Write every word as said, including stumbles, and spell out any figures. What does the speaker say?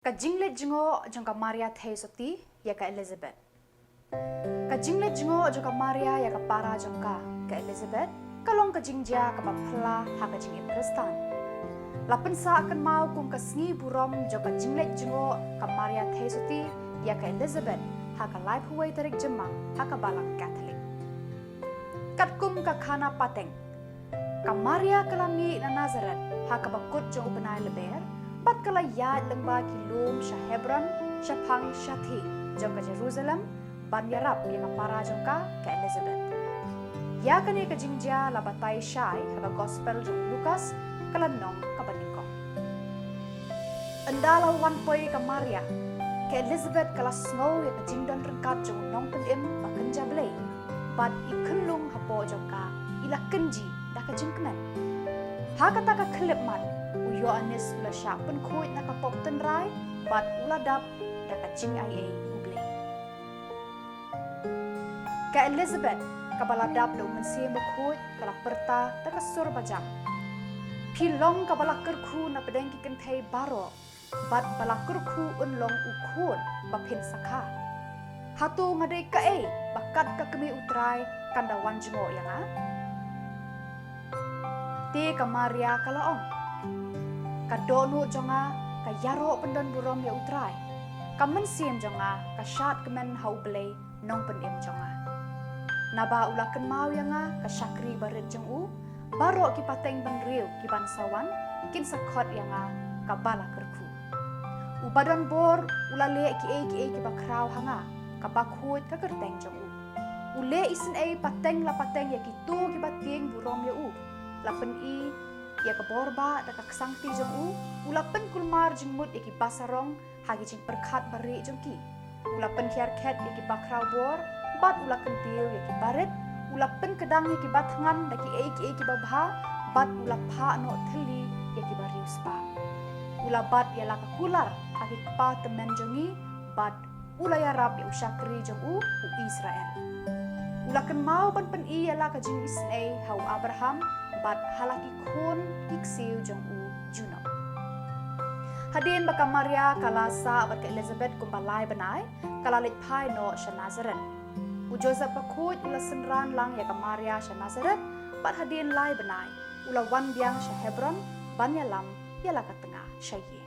Ka jingleit jngoh jong ka Maria Theisotti ïa ka Elizabeth. Ka jingleit jngoh jong ka Maria ïa ka para jong ka, ka Elizabeth, ka long ka jingjia kaba phylla ha ka jingim Khristan. La pynsah kynmaw kum ka sngi burom jong ka jingleit jngoh ka Maria Theisotti ïa ka Elizabeth ha ka laiphew wei tarik Jymmang ha ka Balang Katholik. Katkum ka khana pateng, ka Maria ka la mih na Nazareth ha kaba kut jong u bnai Lber, bad ka la ïaid lyngba ki lum sha Hebron, shaphang shathie jong ka Jerusalem, ban ïarap ïa ka para jong ka, ka Elizabeth. Ïa kane ka jingjia la batai shai ha ka Gospel jong u Lukas, ka lynnong kaba nyngkong. Ynda la wan poi ka Maria, ka Elizabeth ka la sngew ïa ka jingdon ryngkat jong u nongpynim ba kynja Blei, bad i khunlung hapoh jong ka i la kynjih da ka jingkmen. Ha kata ka khyllipmat, u Ïoannis u la shah pynkhuid na ka pop tynrai, bad u la dap da ka jingaiei U Blei. Ka Elizabeth, kaba la dap da u Mynsiem Bakhuid, ka la pyrta da ka sur bajam: Phi long kaba la kyrkhu na pdeng ki kynthei baroh, bad ba la kyrkhu un long u khun ba phin sakha. Hato nga dei kaei ba kat ka kmie U Trai kan da wan jngoh ïa nga? Te ka Maria ka la ong: Ka dohnud jong nga ka ïaroh pyndon burom ïa U Trai. Ka mynsiem jong nga ka shad kmen ha U Blei, nongpynim jong nga. Naba u la kynmaw ïa nga ka shakri barit jong u, baroh ki pateng bynriew ki ban sa wan, kin sa khot ïa nga kaba la kyrkhu. U badonbor u la leh kiei kiei kiba khraw ha nga, kaba khuid ka kyrteng jong u. U leh isynei pateng la pateng ïa kito kiba tieng burom ïa u. La pyni ïa ka bor ba da ka ksangti jong u, u la pynkulmar jingmut ïa ki basarong ha ki jingpyrkhat barieh jong ki. U la pynhiar khet ïa ki bakhraw bor, bad u la kyntiew ïa ki barit, u la pynkdang ïa ki bathngan da kiei kiei kiba bha, bad u la phah noh thylli ïa ki bariewspah. U la bat ïa la ka kular ha ki kpa tymmen jong ngi, bad u la ïarap ïa u shakri jong u, u Israel. U la kynmaw ban pyni ïa la ka jingisynei ha u Abraham, bad ha la ki khun ki ksiew jong u junom. Hadien ba ka Maria ka la sah bad ka Elizabeth kumba lai bnai, ka la leit phai noh sha Nazareth. U Joseph bakhuid u la synran lang ïa ka Maria sha Nazareth, bad hadien lai bnai u la wan biang sha Hebron ban ïalam ïa la ka tnga sha ïing.